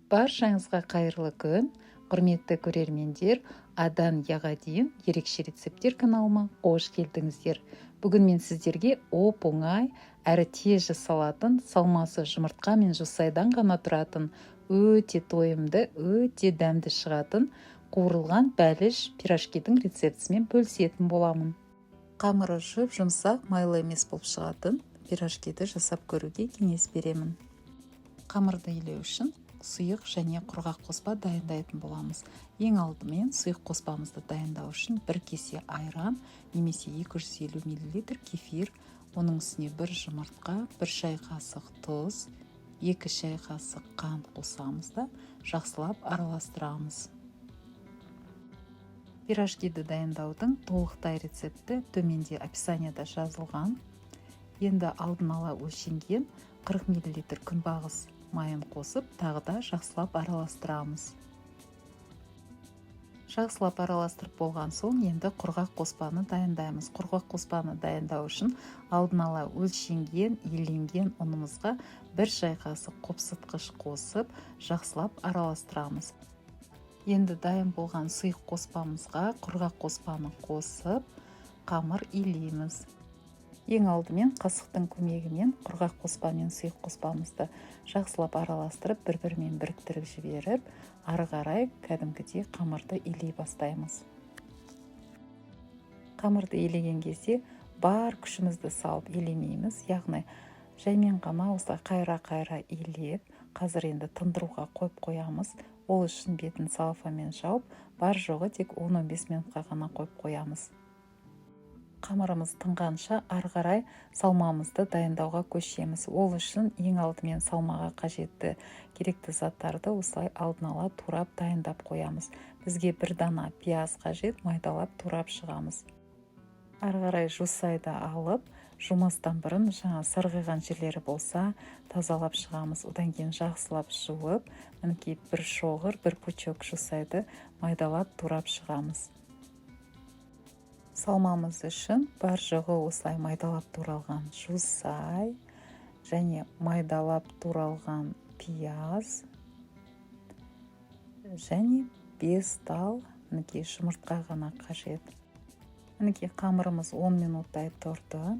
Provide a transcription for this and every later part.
Баршаңызға қайырлы күн, құрметті көрермендер! А-дан Я-ға дейін ерекше рецепттер каналыма қош келдіңіздер. Бүгін мен сіздерге оп-оңай әрі тез жасалатын, салмасы жұмыртқа мен жусайдан ғана тұратын, өте тойымды, өте дәмді шығатын қуырылған бәліш, пирожкидің рецептісімен бөлісетін боламын. Қамыры жұп-жұмсақ, майлы емес болып шығатын пирожкиді жасап көруге кеңес беремін. Қамырды илеу үшін сұйық және құрғақ қоспа дайындайтын боламыз. Ең алдымен сұйық қоспамызды дайындау үшін бір кесе айран немесе 250 мл кефир, оның үстіне бір жұмыртқа, бір шай қасық тұз, 2 шай қасық қант қосамыз да, жақсылап араластырамыз. Пирожкиді дайындаудың толықтай рецепті төменде описанияда жазылған. Енді алдын ала өлшенген 40 мл күнбағыс майын қосып, тағы да жақсылап араластырамыз. Жақсылап араластырып болған соң, енді құрғақ қоспаны дайындаймыз. Құрғақ қоспаны дайындау үшін алдын ала өлшенген, еленген ұнымызға бір шай қасық қопсытқыш қосып, жақсылап араластырамыз. Енді дайын болған сұйық қоспамызға құрғақ қоспаны қосып, қамыр илейміз. Ең алдымен қасықтың көмегімен құрғақ қоспа мен сұйық қоспамызды жақсылап араластырып, бір бірімен біріктіріп жіберіп, ары қарай кәдімгідей қамырды илей бастаймыз. Қамырды илеген кезде бар күшімізді салып илемейміз, яғни жаймен ғана осылай қайыра қайыра илеп, қазір енді тындыруға қойып қоямыз. Ол үшін бетін целлофанмен жауып, бар жоғы тек 10-15 минутқа ғана қойып қоямыз. Қамырымыз тынғанша, ары қарай салмамызды дайындауға көшеміз. Ол үшін ең алдымен салмаға қажетті, керекті заттарды осылай алдын ала турап, дайындап қоямыз. Бізге бір дана пияз қажет, майдалап турап шығамыз. Ары қарай жусайды алып, жумастан бұрын жаңа сарғайған жерлері болса, тазалап шығамыз. Одан кейін жақсылап жуып, мінекей, бір шоғыр, бір пучок жусайды майдалап турап шығамыз. Салмамыз үшін бар жоғы осылай майдалап туралған жусай және майдалап туралған пияз және бес тал, мінекей, жұмыртқа ғана қажет. Мінекей, қамырымыз 10 минуттай тұрды.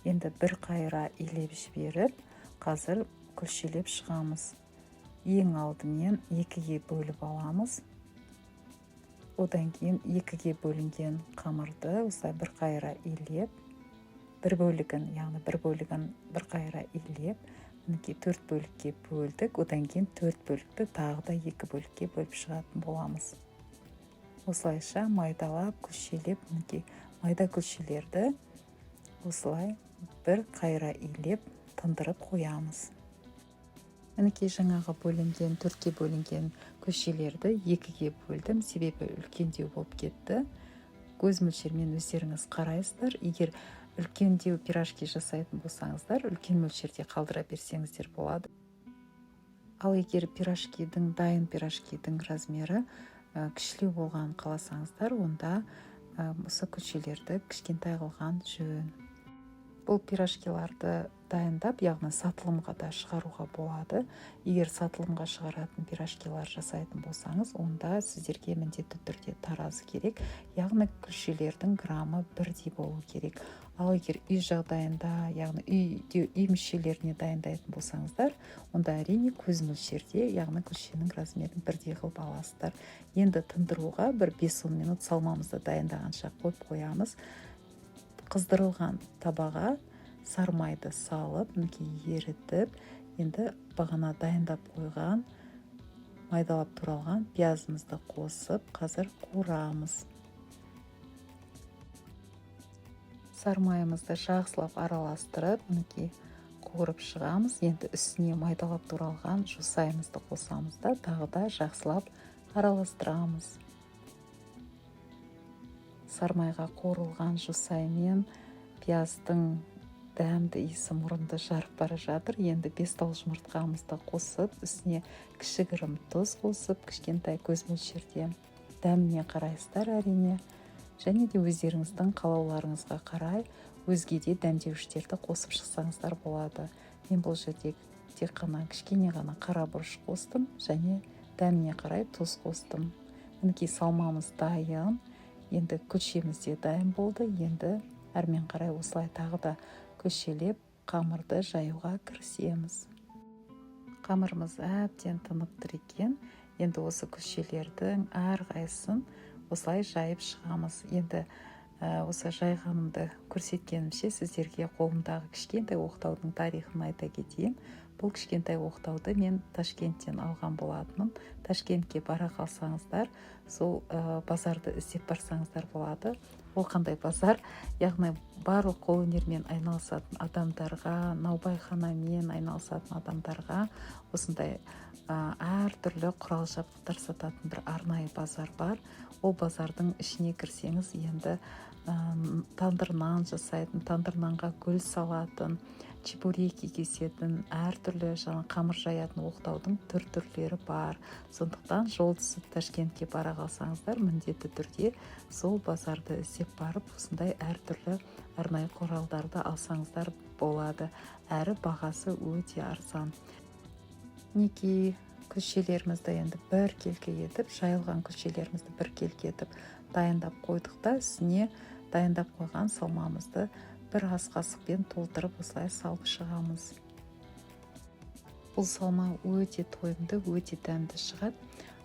Енді бір қайыра илеп жіберіп, қазір күлшелеп шығамыз. Ең алдымен екіге бөліп аламыз. Одан кейін екіге бөлінген қамырды осылай бір қайыра илеп, бір бөлігін, яғни бір бөлігін бір қайыра илеп, мінекей, төрт бөлікке бөлдік. Одан кейін төрт бөлікті тағы да екі бөлікке бөліп шығатын боламыз. Осылайша майдалап, күлшелеп, мінекей, майда күлшелерді осылай бір қайыра илеп, тындырып қоямыз. Мінекей, жаңағы бөлінген, төртке бөлінген күлшелерді екіге бөлдім, себебі үлкендеу болып кетті. Көз мөлшермен өздеріңіз қарайсыздар. Егер үлкендеу пирожки жасайтын болсаңыздар, үлкен мөлшерде қалдыра берсеңіздер болады. Ал егер пирожкидің, дайын пирожкидің размері кішілеу болғанын қаласаңыздар, онда осы күлшелерді кішкентай қылған жөн. Бұл пирожкиларды дайындап, яғни сатылымға да шығаруға болады. Егер сатылымға шығаратын пирожкилар жасайтын болсаңыз, онда сіздерге міндетті түрде таразы керек, яғни күлшелердің граммы бірдей болу керек. Ал егер үй жағдайында, яғни үйде, үй мүшелеріне дайындайтын болсаңыздар, онда, әрине, көз мөлшерде, яғни күлшенің размерін бірдей қылып аласыздар. Енді тындыруға бір 5-10 минут салмамызды дайындағанша қойып қоямыз. Қыздырылған табаға сармайды салып, мінекей, ерітіп, енді бағана дайындап қойған, майдалап туралған пиязымызды қосып, қазір қуырамыз. Сармайымызды жақсылап араластырып, мінекей, қуырып шығамыз. Енді үстіне майдалап туралған жусайымызды қосамыз да, тағы да жақсылап араластырамыз. Сармайға қуырылған жусай мен пияздың дәмді иісі мұрынды жарып бара жатыр. Енді бес тал жұмыртқамызды қосып, үстіне кішігірім тұз қосып, кішкентай көз мөлшерде, дәміне қарайсыздар, әрине, және де өздеріңіздің қалауларыңызға қарай өзге де дәмдеуіштерді қосып шықсаңыздар болады. Мен бұл жерде Тек қана кішкене ғана қара бұрыш қостым және дәміне қарай тұз қостым. Мінекей, салмамыз дайын. Енді күлшеміз де дайын болды. Енді әрмен қарай осылай тағы да күлшелеп, қамырды жаюға кірісеміз. Қамырымыз әбден тынып тұр екен. Енді осы күлшелердің әрқайсысын осылай жайып шығамыз. Енді осы жайғанымды көрсеткенімше, сіздерге қолымдағы кішкентай оқтаудың тарихын айта кетейін. Бұл кішкентай оқтауды мен Ташкенттен алған болатынмын. Ташкентке бара қалсаңыздар, сол базарды іздеп барсаңыздар болады. Ол қандай базар? Яғни барлық қолөнермен айналысатын адамдарға, наубайханамен айналысатын адамдарға осындай әртүрлі құрал жабдықтар сататын бір арнайы базар бар. Ол базардың ішіне кірсеңіз, енді тандыр нан жасайтын, тандыр нанға гүл салатын, чебуреки кесетін, әртүрлі жаңа қамыр жаятын оқтаудың түр түрлері бар. Сондықтан жол түсіп Ташкентке бара қалсаңыздар, міндетті түрде сол базарды іздеп барып, осындай әртүрлі арнайы құралдарды алсаңыздар болады, әрі бағасы өте арзан. Мінекей, күлшелерімізді енді біркелкі етіп, жайылған күлшелерімізді біркелкі етіп дайындап қойдық та, үстіне дайындап қойған салмамызды бір ас қасықпен толтырып, осылай салып шығамыз. Бұл салма өте тойымды, өте дәмді шығады.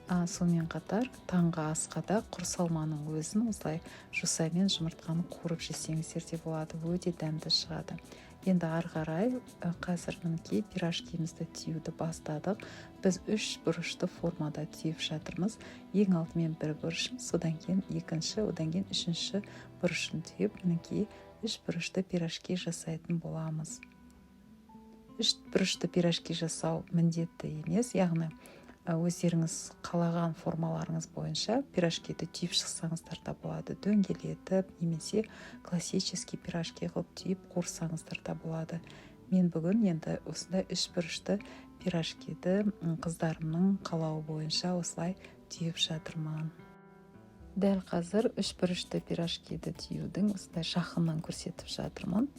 Сонымен қатар таңғы асқа да құр салманың өзін осылай жусаймен жұмыртқаны қуырып жесеңіздер де болады, өте дәмді шығады. Енді ары қарай қазір, мінекей, пирожкимізді түюді бастадық. Біз үш бұрышты формада түйіп жатырмыз. Ең алдымен бір бұрышын, содан кейін екінші, одан кейін үшінші бұрышын түйіп, мінекей, үш бұрышты пирожки жасайтын боламыз. Үш бұрышты пирожки жасау міндетті емес, яғни өздеріңіз қалаған формаларыңыз бойынша пирожкиді түйіп шықсаңыздар да болады, дөңгелетіп немесе классический пирожки қылып түйіп қуырсаңыздар да болады. Мен бүгін енді осындай үш бұрышты пирожкиді қыздарымның қалауы бойынша осылай түйіп жатырмын. Дәл қазір үш бұрышты пирожкиді түюдің осындай жақыннан көрсетіп жатырмын.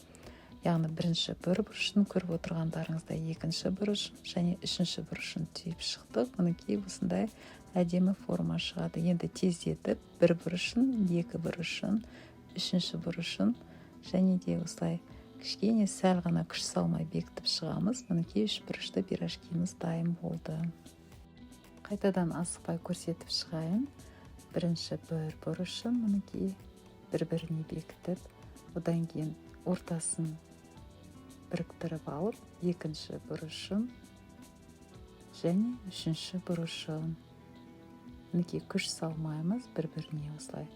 Яғни бірінші бір бұрышын көріп отырғандарыңыздай, екінші бұрыш және үшінші бұрышын түйіп шықтық. Мінекей, осындай әдемі форма шығады. Енді тездетіп бір бұрышын, екі бұрышын, үшінші бұрышын және де осылай кішкене сәл ғана күш салмай бекітіп шығамыз. Мінекей, үш бұрышты пирожкиміз дайын болды. Қайтадан асықпай көрсетіп шығайын. Бірінші бір бұрышын, мінекей, бір біріне бекітіп, одан кейін ортасын біріктіріп алып, екінші бұрышын және үшінші бұрышын. Мінекей, күш салмаймыз, бір біріне осылай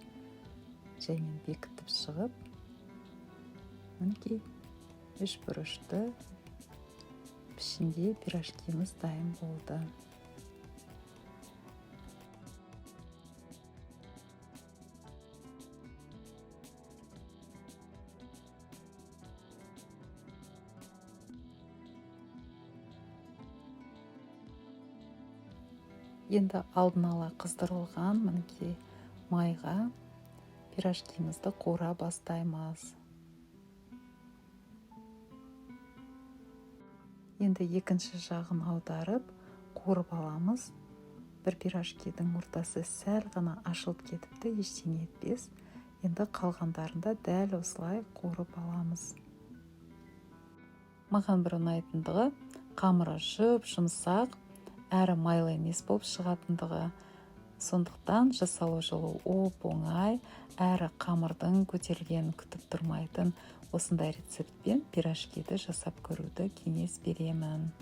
жаймен бекітіп шығып, мінекей, үш бұрышты пішінде пирожкиміз дайын болды. Енді алдын ала қыздырылған, мінекей, майға пирожкимізді қуыра бастаймыз. Енді екінші жағын аударып, қуырып аламыз. Бір пирожкидің ортасы сәл ғана ашылып кетіпті, ештеңе етпес. Енді қалғандарын да дәл осылай қуырып аламыз. Маған бір ұнайтындығы, қамыры жұп жұмсақ әрі майлы емес болып шығатындығы. Сондықтан жасалу жолы оп оңай әрі қамырдың көтерілгенін күтіп тұрмайтын осындай рецептпен пирожкиді жасап көруді кеңес беремін.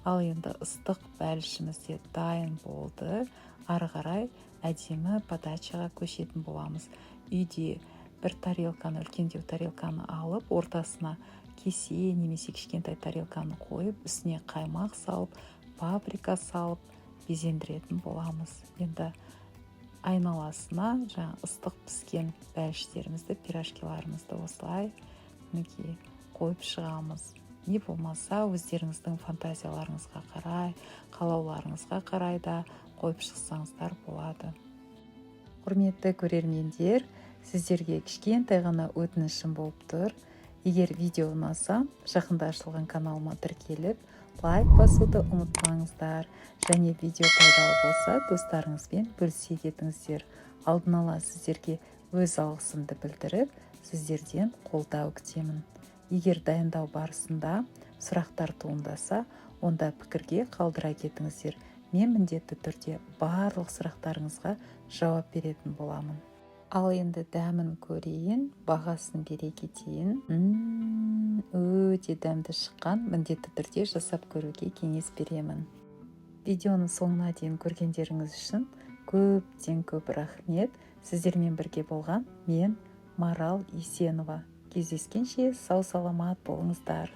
Ал енді ыстық бәлішіміз де дайын болды. Ары қарай әдемі подачаға көшетін боламыз. Үйде бір тарелканы, үлкендеу тарелканы алып, ортасына кесе немесе кішкентай тарелканы қойып, үстіне қаймақ салып, паприка салып безендіретін боламыз. Енді айналасына жаңа ыстық піскен бәліштерімізді, пирожкиларымызды осылай, мінекей, қойып шығамыз. Не болмаса өздеріңіздің фантазияларыңызға қарай, қалауларыңызға қарай да қойып шықсаңыздар болады. Құрметті көрермендер, сіздерге кішкентай ғана өтінішім болып тұр. Егер видео ұнаса, жақында ашылған каналыма тіркеліп, Лайк басуды ұмытпаңыздар және видео пайдалы болса, достарыңызбен бөлісе кетіңіздер. Алдын ала сіздерге өз алғысымды білдіріп, сіздерден қолдау күтемін. Егер дайындау барысында сұрақтар туындаса, онда пікірге қалдыра кетіңіздер. Мен міндетті түрде барлық сұрақтарыңызға жауап беретін боламын. Ал енді дәмін көрейін, бағасын бере кетейін. Өте дәмді шыққан, міндетті түрде жасап көруге кеңес беремін. Видеоны соңына дейін көргендеріңіз үшін көптен көп рахмет. Сіздермен бірге болған мен, Марал Есенова. Кездескенше сау саламат болыңыздар.